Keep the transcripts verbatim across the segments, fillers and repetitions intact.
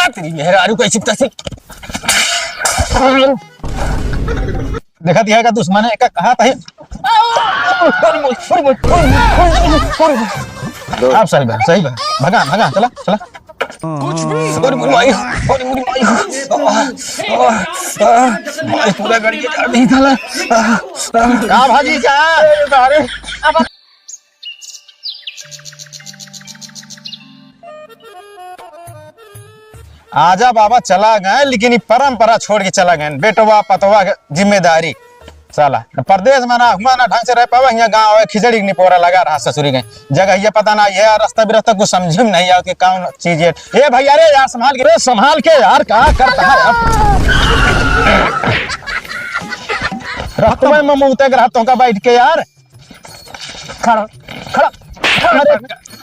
तेरी मेहरारू कैसी तैसी। देखा दिया का दुश्मन है, का कहा था? आप सही बा, सही बा। भगा, भगा, चला, चला। अरे मोरी माई, अरे मोरी माई। आह, आह, आह, माई पूरा गाड़ी के झाड़ नहीं डाला। आह, आह। का भाजी का? अरे, आजा बाबा चला गए, लेकिन ई परंपरा छोड़ के चला गए। बेटवा, पतवा के जिम्मेदारी। साला, न परदेस में ना हुआ, ना ढंग से रह पावा, हियाँ गाँव है, खिचड़ी के निपोरा लगा रहा ससुरी गए। जगह ये पता ना, ये रास्ता बिरस्ता कुछ समझे में नहीं आवत कि कौन चीज है। ए भैया रे यार, संभाल के, ए, संभाल के यार, का करता है यार? रात में मुँह उतर रहा तो का बैठ के यार। खड़ा, खड़ा, खड़ा। अरे,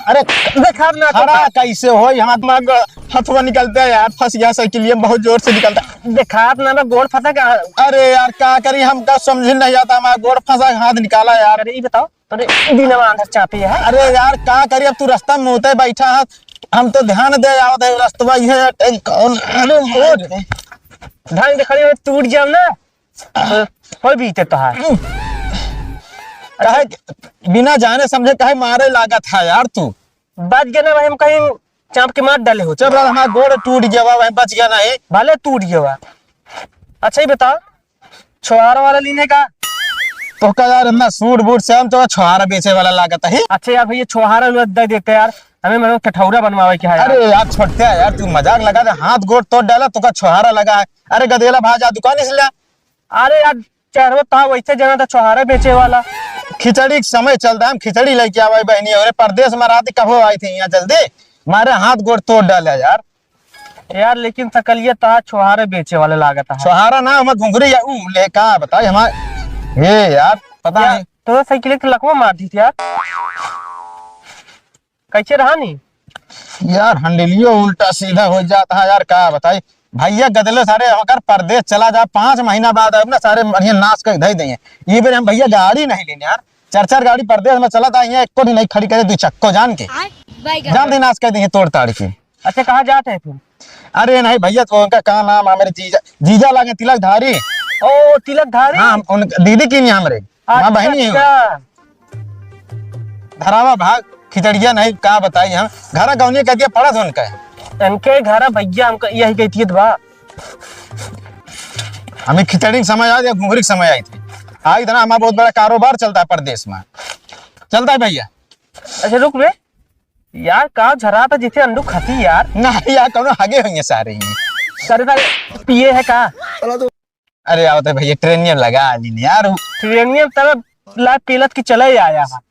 अरे, देखात ना खड़ा कैसे होई? हमार दिमाग हथवा निकलता है यार, फंस गया साइकिलिया में, बहुत जोर से निकलता। देखात ना बा, गोड़ फंसा का? अरे यार, का करी, हमका समझ नहीं आता, हमारा गोड़ फंसा, हाथ निकाला यार। अरे, ई बताओ, तोरे दिनवा अंदर चापे है? अरे यार, का करी, अब तू रास्ता में होते बैठा है, हम तो ध्यान दे आवत है, रास्तवा ये है, कौन, अरे, मोड़। ढंग से खड़ी हो, टूट जाओ ना। हो बीते तोहार। काहे बिना जाने समझे काहे मारे लागत है यार तू? बच गया ना भाई, हम कहीं चाप के मार डाले हो। जब हमारा गोड़ टूट गया बा, वहीं बच गया ना है। भले टूट गया बा। अच्छा ही बता, छोहारा वाला लेने का? तो का यार, इतना सूट बूट से हम तो छोहारा बेचे वाला लागत है। अच्छा यार भैया, छोहारा वाला दे देते यार, हमें मतलब ठठौरा बनवावे के है यार। अरे यार, छोटका यार, तू मजाक लगा दे, हाथ गोड़ तोड़ डाला, तो का छोहारा लगा है? अरे गदेला, भाग जा दुकान से ले। अरे यार, चेहरो था वैसे जना था छोहारा बेचे वाला। खिचड़ी के समय चलता है, हम खिचड़ी लेके आवे बहनी, अरे परदेस में रहती, कब आई थी यहाँ जल्दी, मारे हाथ गोड़ तोड़ डाला यार। यार, लेकिन सकलिया ता छोहारा बेचे वाला लागत है। छोहारा ना, हम घुघरी या ऊ ले का बताई हमार। हे यार, पता यार, नहीं। तो साइकिल के लकवा मार दी थी यार। कैसे रहा नी? यार, हंडेलियो उल्टा सीधा हो जाता है यार, का बताई। भैया गदले सारे अगर परदेस चला जा, पाँच महीना बाद अब ना सारे बढ़िया नाश कर धई देंगे। ये बेर हम भैया गाड़ी नहीं लेने यार, चार चार गाड़ी परदेस में चला था, यहाँ एको भी नहीं खड़ी करे, दो चक्को जान के। आय, बैगन। जान दे नाश कर देंगे तोड़ ताड़ के। अच्छा, कहाँ जाते हैं फिर? अरे नहीं भैया, तो उनका का नाम है, मेरे जीजा, जीजा लागे तिलक धारी। ओ, तिलक धारी? हाँ, हम, उन, दीदी की नहीं हमरे। हाँ, अच्छा, बहनी है। अच्छा। धरावा भाग, खिचड़िया नहीं, का बताई हम, घरा गौनिया कह दिया पड़त उनका। इनके घरा भैया हमका यही कहती है बा। हमें खिचड़ी के समय आई या घुघरी के समय आई थी। आई था ना, हमारा बहुत बड़ा कारोबार चलता है परदेस में। चलता है भैया। अच्छा रुक बे, यार का झरा था जिसे अंडू खाती यार। ना यार, कौनो हगे होंगे सारे ही। करे सारे पिए है का? अरे आवत है भैया, ट्रेनिया लगा ली यार। ट्रेनिया तब ला पीलत की चले आया है।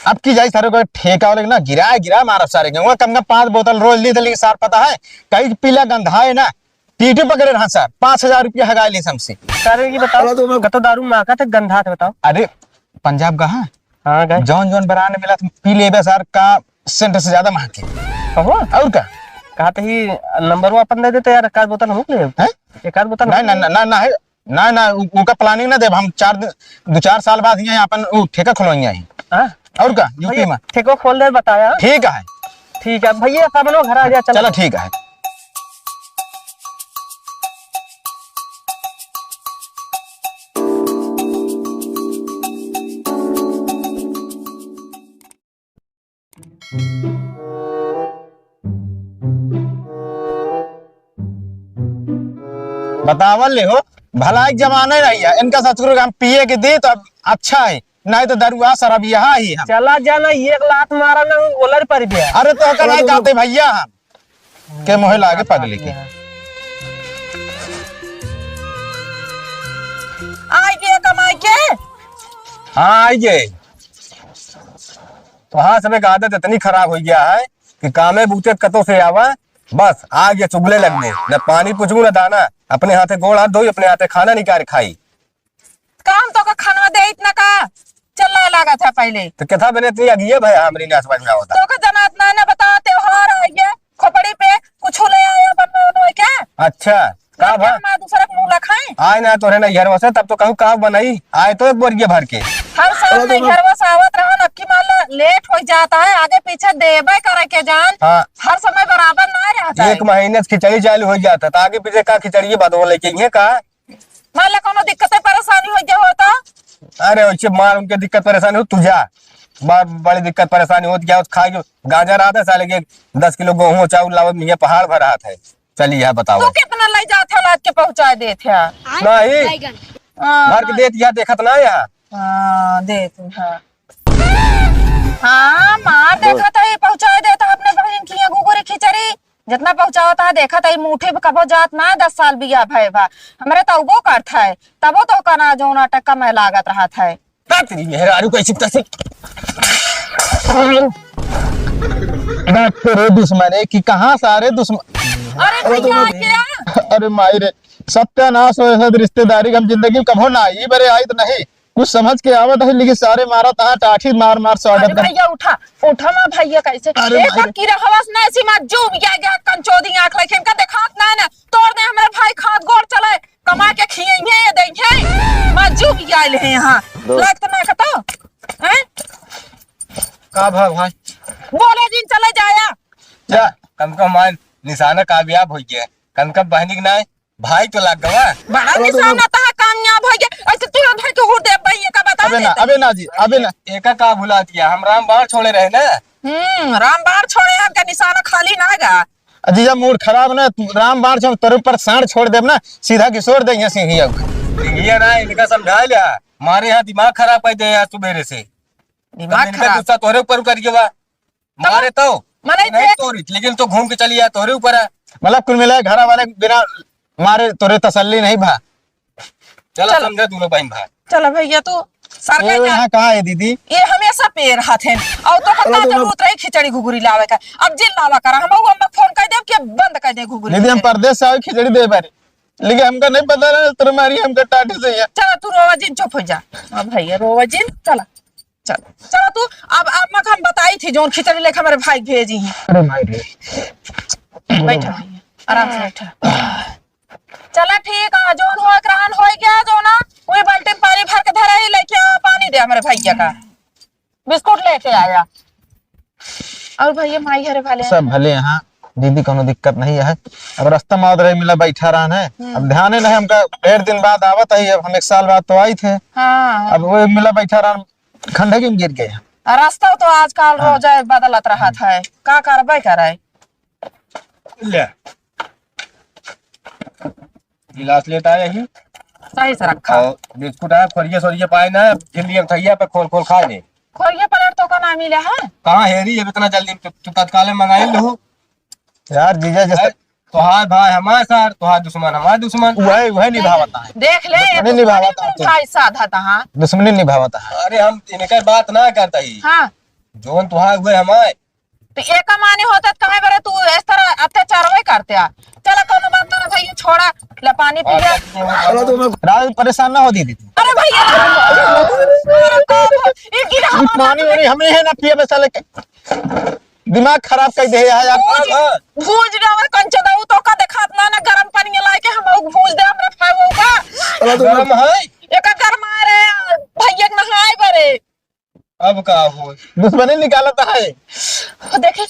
अब की जाई सारे को ठेका वाले ना गिरा गिरा मारब सारे के। वहाँ कम कम पाँच बोतल रोज ली थी, लेकिन सार पता है कई पीला गंधा है ना, टीटी पकड़े रहा सार, पाँच हजार रुपया हगा ली हमसे। सारे ये बताओ, चलो तो मैं कतो दारू माका थे गंधा थे बताओ। अरे पंजाब का है? हाँ गए। जौन जौन ब्रांड मिला था, पी लेबे सार, का सेंट से ज्यादा महके। कहो? और का? कहा तो ही नंबर वो अपन दे देते यार, एक आध बोतल हम ले। हैं? एक आध बोतल नहीं, हम ना, ले। ना, ना, ना है। ना, ना, उ-, उनका प्लानिंग ना देब। हम चार दिन, दो चार साल बाद हियाँ अपन उ ठेका खोलवाएंगे ही। हाँ? और का? यूपी भैया, में। ठेका खोल दे बताया। ठीक है। ठीक है भैया, सामने घर आ जा, चल। चलो, ठीक है। बतावल ले हो, भलाई के जमाना नहीं है। इनका ससुर के हम पिए के दी तो अब अच्छा है, नहीं तो दरुआ शराब यहाँ ही हम। चला जाना, एक लात मारा ना, ओलर पर गया। अरे तो ओकर नहीं जाते भैया हम, के मोहे लागे पगली के। आई गए कमाई के? हाँ, आई गए। तो हाँ, सब एक आदत इतनी खराब हो गया है कि कामे बूते कतो से आवा, बस आ गया चुगले लगने, न पानी पूछबू न दाना, अपने हाथे गोड़ हाथ धोई, अपने हाथे खाना निकाल खाई। काम तो का खाना दे इतना का चल्ला लागत है पहले। तो कितना बने इतनी अगिए भाई हमरी ना समझ में आवता। तो का जनात ना, ना बता, त्योहार आ गया, खोपड़ी पे कुछ ले आया बनवा बनवा क्या? अच्छा, का भा? मैं दूसरा के मुंह लखाई। आए ना तोरे ना घर से, तब तो कहूँ का बनाई, आए तो एक बोरिया भर के। हर साल नहीं घर से आवत रहा, अब की मान ला, लेट होइ जात है, आगे पीछे देबे करे के जान। हाँ। हर समय बराबर ना रहत है। एक महीने से खिचड़ी चालू होइ जात है, तो आगे पीछे का खिचड़ी के बाद वो लेके अइहे का? मान ले कोनो दिक्कत परेशानी होइ गया हो तो? अरे वैसे मार उनके दिक्कत परेशानी हो, तू जा। बा-, बड़ी दिक्कत परेशानी होत क्या होत, खाए के गांजा रहत है साले के, दस किलो गेहूं चाउर लावत नहीं है, पहाड़ भर रहत है। चली यहाँ बताओ। तू कितना ले जात है, लाद के पहुँचा देत है? नहीं। हाँ। भर के देत यहाँ देखत ना यहाँ। हाँ, देत है। हाँ, मार देखत है, पहुँचा देत है अपने बहिन के यहाँ घुघुरी खिचड़ी। जितना पहुँचावत है, देखत है, मुट्ठी पे कबो जात ना, दस साल बिया भय बा। हमरे तो उबो करत है, तबो तो कना जौन अटक का मैं लागत रहत है। का तेरी मेहरारू कैसी तैसी। बात करो दुश्मन है कि कहाँ सारे दुश्मन। अरे भैया, आ गया। अरे माई रे, सत्यानाश हो सब रिश्तेदारी, हम जिंदगी में कभो ना आई, बरे आई तो नहीं। कुछ समझ के आवत है, लेकिन सारे मारत है, टाठी मार मार सौ अरे आदत है। भैया उठा, उठा ना भैया, कैसे? अरे एक भाई। की रहवास ना ऐसी मार जो भी आ गया, कंचोदी आँख लेके इनका देखात ना है ना, तोड़ दे हमारे भाई खात गोड़ चले, कमा के खियइहे, ये देइहे। मार जो भी आइल है यहाँ। दोस्त। लाग तो ना कतो। हैं? का भा भाई? बोले जिन चले जाया। जा, कम से कम हमारे निशाना कामयाब होइ गया। कम से कम बहनी के ना भाई तो लाग गवा। बड़ा निशाना तहा कामयाब होइ गया। ऐसे तुरंत धर के हुर दे भाई, ये का बता अबे ना, देते। अबे ना जी, अबे ना। एका का भुला दिया, हम राम बाण छोड़े रहे ना। हम्म, राम बाण छोड़े, हमका निशाना खाली ना गा। जीजा, मूड खराब ना, तू राम बाण से तोरे ऊपर साँड़ छोड़ देब ना, सीधा घिसोर देइहे सिंहिया। सिंहिया ना, इनका समझा लिया, मारे यहाँ दिमाग खराब कर दे यार सुबेरे से। दिमाग तब इनका खराब। गुस्सा तोरे ऊपर उतर गया बा। तब मारे तो मने नहीं देख तोरी, लेकिन तो घूम के चली आ, तोरे ऊपर है। मतलब कुल मिला के घर वाले बिना मारे तोरे तसल्ली नहीं भा। चला चल। समझा दोनों बहन भाई। चला भैया, तू सरकार ए, जा। यहाँ कहाँ है दीदी? ये हमेशा पेर हाथ है। और तो पता चलो, तो दोनों उतरा ही खिचड़ी घुघुरी लावे का। अब जिन लावा करा, हम अम्मा फोन कर देब कि बंद कर दे घुघुरी दीदी, हम खिचड़ी। परदेस से आवे खिचड़ी दे बारे, लेकिन हमका नहीं पता रहा, तोरे मारी हमका टाटी से यहाँ। चला, तू रोवा जिन, चुप हो जा। अब भैया, रोवा जिन, चला, चला, चला तू। अब, अब मत हम बताई थी, जौन खिचड़ी लेके हमारे भाई भेजी हैं। अरे माई रे। बैठा भैया, आराम से बैठा। चला ठीक है, जौन होए के रहन होए गया, जौन ना, वही बाल्टी में पानी भर के धरे ही, लेके आ पानी दे हमरे भैया का, बिस्कुट लेके आया। और भैया माई घरे भले हैं? सब भले हैं, दीदी, कोनो दिक्कत नहीं है। अब रास्ता में आवत रहे, मिला बैठा रहन है। हम्म। अब ध्यान नहीं हमका, ढेर दिन बाद आवत है, अब हम एक साल बाद तो आई थे। हाँ। अब वो मिला बैठा रहन, खंडकी में गिर गए। आ रास्ता तो आजकल हाँ। रोज बदलत रहत है, का करबे करे? ले। गिलास लेट आए ही। सही से रखा। और बिस्कुट आए, खोरिया सोरिया पाए ना, फिर लिए थैया पे खोल खोल खा ले। खोरिया पलट तो का ना मिला है? कहाँ हेरी है इतना जल्दी? तू, तू तत्काल में मंगाई लो। यार जीजा, जैसे अरे, तोहार भाई हमार सार, तोहार दुश्मन हमार दुश्मन। वही, वही निभावता है। देख ले, ये दुश्मनी निभावता है। भाई साधा तहाँ। दुश्मनी निभावता है। अरे हम इनके बात ना करता ही। हाँ। जोन तोहार हुए हमार। तो एका माने होता त काहे बरे तू इस तरह अत्याचार वही करते आ? चला कोनो बात ना भैया, छोड़ा, ले पानी पिया। राहुल, परेशान ना हो दीदी तू। अरे भैया, अरे बाप, ये गिरा हम पानी वानी हमरे है ना पिए में साले के। दिमाग खराब कर दे है यार। भूज, भूज रहा कंचो दऊ तो का देखात ना, ना गरम पानी में लाके हम भूज दे हमरे भाई का। गरम है। एका गरम आ रहे, भैया के नहाए बरे। अब का हो? दुश्मनी निकालत है। ओ, देखी।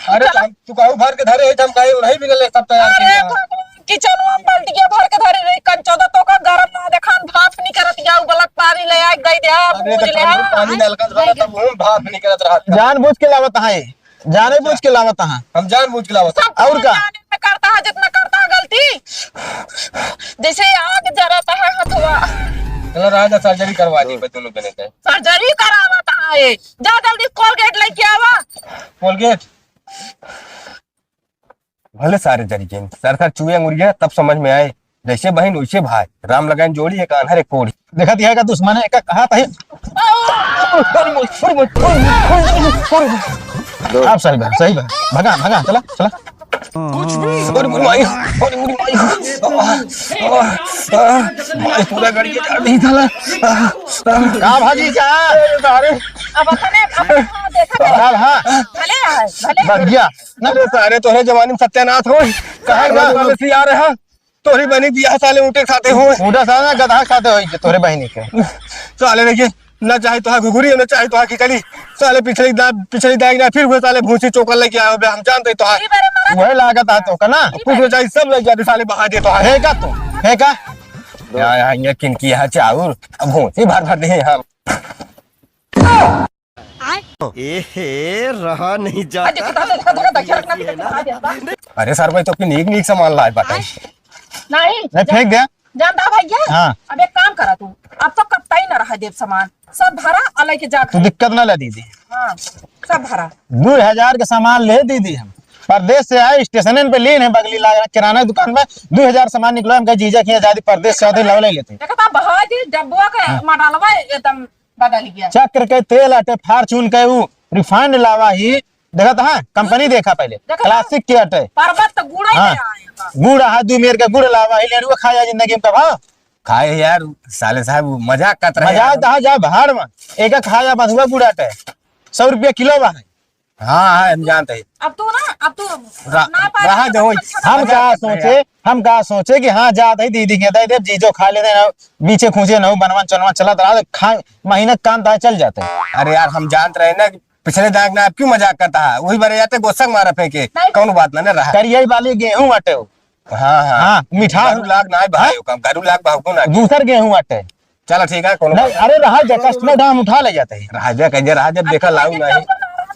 अरे, तो हम, तू कहू भर के धरे है, तो हम काहे उन्हीं भी ले सब तैयार अरे, किया। भगवान, किचन में बाल्टिया भर के धरे रही, कंचोदा तो का गरम ना देखान, भाप नहीं करत, या उबलत पानी ले आए, दे दे, अरे, भूज तो ले आ। पानी नलका से भरा, तब हम भाप नहीं करत रहत। जानबूझ के लावत है। जाने बूझ के लावत है। हम जान बूझ के लावत है। सब और का? जाने में करता है, जितना करता है गलती। जैसे आग जराता है हथवा। चलो राजा, सर्जरी करवा दी बे दोनों जने के। सर्जरी करावत है। जा जल्दी कोलगेट लेके आवा। कोलगेट? भले सारे जरी के। सर सर चुए अंगुरिया तब समझ में आए। जैसे बहिन वैसे भाई, राम लगाइन जोड़ी, एक आन्हर एक कोढ़ी। देखा दिया का दुश्मन है, एका कहा तही। आप सही बा, सही बा। भगा, भगा, चला, चला। अरे मोरी माई, अरे मोरी माई। आह, आह, आह, माई पूरा गड़ के झाड़ नहीं था। आह, आह। का भाजी का? अरे, अब अपने, अपने, हाँ, देखा, चल, हाँ। भले है, भले। बढ़िया। ना रे सारे, तोहरे जमाने में सत्यानाश हो। कहाँ का साले से आ रहे हैं? तोहरी बहिनी बियाह साले ऊँटे खाते हो। ऊँटा साले ना गधा खाते हो, ये तोहरे बहिनी के। साले देखिए, ना चाही तोहार घुघुरी, ना चाही तोहार खिचड़ी। साले पिछली दा-, पिछली दाई ना फिर वो साले भूसी चोकर लेके आयो बे, हम जानते तोहार। ई बारे मारा वही लागत है तो का ना? कुछ ना चाही, सब लग जाते साले बहा दे तोहार। है का तू? है का? यहाँ, यहाँ ये किनकी यहाँ चाउर, अब भूसी भर भर दे हम। ए हे, रहा नहीं जाता। अरे सर भाई, तो अपनी नीक नीक सामान लाए बाटे। नहीं, नहीं, फेंक दे। जानता भैया? हाँ। अब एक काम करा तू, अब तो कतई ना रहा देब सामान, सब भरा और लेके जा तू घर। दिक्कत ना ले दीदी। हाँ, सब भरा। दो हजार के सामान ले दीदी हम। परदेस से आए, स्टेशनन पे लीन है, बगली लाग किराना दुकान में दो हजार सामान निकलो, हमका जीजा किया जादी परदेस से आते लव ले लेते। देखा था भाई जी, डब्बुआ के हाँ। मॉडलवा एकदम बदल गया। चक्र के तेल आटे, Fortune के ऊ refined लावा ही, देखत हा, कंपनी देखा पहले, देखत हा। Classic के आटे। पर्वत तो गुड़ ही हाँ। ले आए बा। गुड़ हा, दू मेर के गुड़ लावा ही, लेड़ुआ खाया जिंदगी में कब, हाँ? खाए यार, साले साहब, वो मजाक करत रहे मजाक यार। कहा जा, भाड़ में। एक खाया बंधुआ गुड़ आटे, सौ रुपया किलो बा है। हाँ, हाँ, हम जानते हैं। अब तू ना, अब तू रा-, ना पाए रहा तो दो, अच्छा हम मजाक का करत रहे सोचे, यार। हम का सोचे कि हाँ, जात है, दीदी के दे दे, जीजो खा लेते हैं, बीचे खूंचे नहु बनवन चलवन चलत रहा, तो खा, महीना काम ताए चल जाते हैं। अरे यार, हम जानत रहे ना कि पिछले दाग ना, आप क्यों मजाक करता है? वही बारे जाते, गोसक मारा फेंके, नहीं। कौन बात ना, ना रहा। करियाई वाली गेहूं आटे हो। हाँ, हाँ। हाँ, मिठास। घरू लाग ना भाई, हाँ? ओका घरू लाग भाव को ना। दूसर गेहूं आटे। चलो ठीक है, कोनो नहीं, बात अरे रहा जा, customer दाम उठा ले जाते हैं। रहा जा, कह जा, रहा जा, देखा लाऊ नहीं।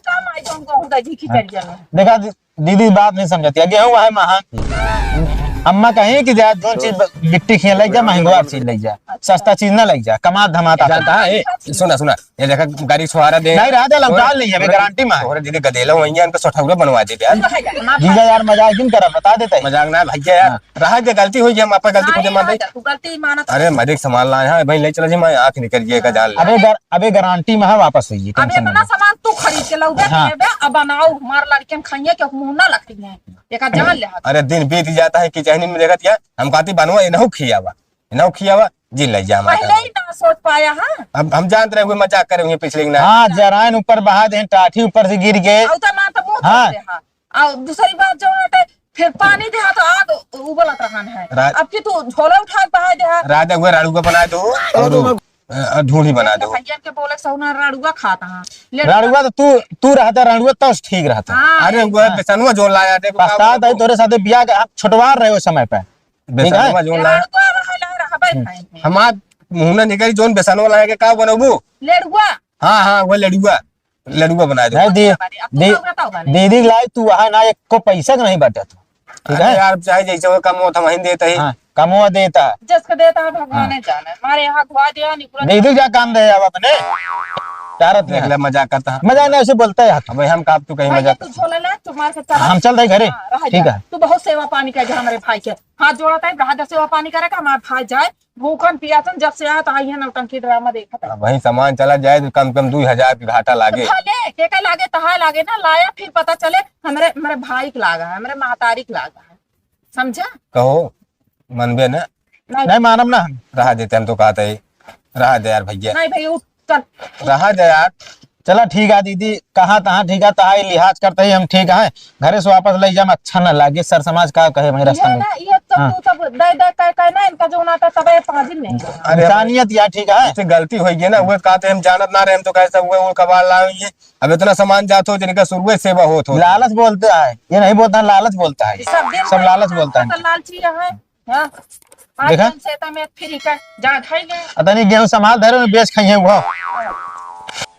काम आई तो हमको खुदा जी की हाँ। चल जाना। देखा दी-, दीदी बात नहीं समझती है, गेहूं है महंग। अम्मा कहीं कि जा, जोन चीज ब-, बिट्टी खिया ले जा, महंगवा चीज ले जा, सस्ता चीज ना ले जा, कमा धमाता जानता है, ए, सुना, सुना, ये देखा, गाड़ी छुहारा दे। नहीं, रहा दे, लौटा तोहरे, नहीं है, तोहरे, गारंटी में है। तोहरे दीदी गदेला वही है, इनका सोठौरा बनवा दे यार। जीजा यार, मजाक जिन करा, बता देते हैं। मजाक ना भैया यार, हाँ। रहा दे, गलती हुई है, हम आपका गलती खुदे मान रही। तू गलती मानत अरे, मरे के सामान लाए हैं भाई, ले चला जी, मैं आँख निकल गया का जान ले। अबे गर-, अबे गारंटी में है, वापस हुई है, अब tension इतना मत। सामान तू खरीद के लाऊ बे, हाँ। अब बनाऊ, हमार लड़कियन खाइए के मुंह ना लग रही है, एक जान ले। अरे, दिन बीत जाता है कि जहनी में देखत क्या, हम कहती बनवा, ये नहु खियावा। नौखियावा जी ले जा हमारे पहले ही ना सोच पाया, हाँ? अब हम जानत रहे हुए मजाक करे हुए पिछले ना। हाँ, जराइन ऊपर बहा दे, टाठी ऊपर से गिर गए। और तो माँ तो मुंह हाँ। धोते हैं। और दूसरी बात जो है, फिर पानी दे, हाँ, तो आग उबलत रहन है। राज अब कि तू झोला उठा के बहा दे, हाँ। राजा हुए राड़ू को बना दो और, अ, ढूंढी बना दो। भैया के बोले सौना राड़ुआ खाता, हाँ। ले राड़ुआ तो तू, तू रहता, राड़ुआ तो ठीक रहता। हाँ, अरे, वो हाँ। बेसनुआ जो लाया थे, पछतावा है तोरे साथे बियाह के, आप छोटवार रहे हो समय पे। ठीक है? बेसनवा जोन लाया। लाड़ुआ वाला रहबे हम्म। खाई है। हमार मुहना निकरी जोन बेसनवा लाया के का बनबू? लेड़ुआ। हाँ, हाँ, वो लेड़ुआ। लेड़ुआ बना दे। नहीं, दी-, अब तू दी-, का बताओ बने? दीदी लाई तू वहाँ ना, एक को पैसा का नहीं बांटा तू। ठीक अरे है? यार, चाहे जैसे वो कमो था, वहीं देता ही। हाँ, कमो देता। जिसको देता है, भगवान हाँ। जाने। हमारे यहाँ घुआ दिया, निकुरा दीदी क्या काम दे अब अपने? प्यारत देख नहीं ले, है। मजाक करता है। मजाक नहीं, ऐसे बोलता है। अब हम का, तू कहीं भाई, मजाक तू झोला ले, तू मार के चला। हम चल रहे घरे। हाँ, रह ठीक जा। है। तू बहुत सेवा पानी का जा हमारे भाई के। हाथ जोड़ा था, रहा जा सेवा पानी करे का, हमारा भाई जाए, भूखन पियासन जब से आया तो आई है नौटंकी ड्रामा देखत है। अब वही सामान चला जाए तो कम से कम दो हजार के घाटा लागे। तो भले, के का लागे, तहा लागे ना, लाया फिर पता चले, हमरे, हमरे भाई के लागा है, हमरे महतारी के लागा है। समझा? कहो, मनबे ना? नहीं। नहीं मानब ना हम। रहा देते, हम तो कहते ही, रहा दे यार भैया। नहीं भैया, उठ, चल। रहा दे यार। चला ठीक है दीदी, कहाँ तहाँ ठीक है, तहाँ ही लिहाज करते ही हम ठीक है। घरे से वापस ले जाम अच्छा ना लागे, सर समाज का कहे वहीं रास्ता ये में। ना, ये सब हाँ। तू सब दे दे कह, कह ना, इनका जो ना था, तबे पाजिल नहीं। अरे इंसानियत या ठीक है। इसे गलती हो गई ना, वो कहते हम जानत ना रहे, हम तो कैसे हुए, वो कबाल ला ये। अब इतना सामान जात हो, जिनका शुरुए सेवा होत हो। लालच बोलता है, ये नहीं बोलता, लालच बोलता है। सब दिन सब लालच बोलता है। तो लालची है। हाँ। आज देखा? हम से तो मैं फ्री का जा खाई ले। अतनी गेहूं संभाल धरे, बेच खाइए वो।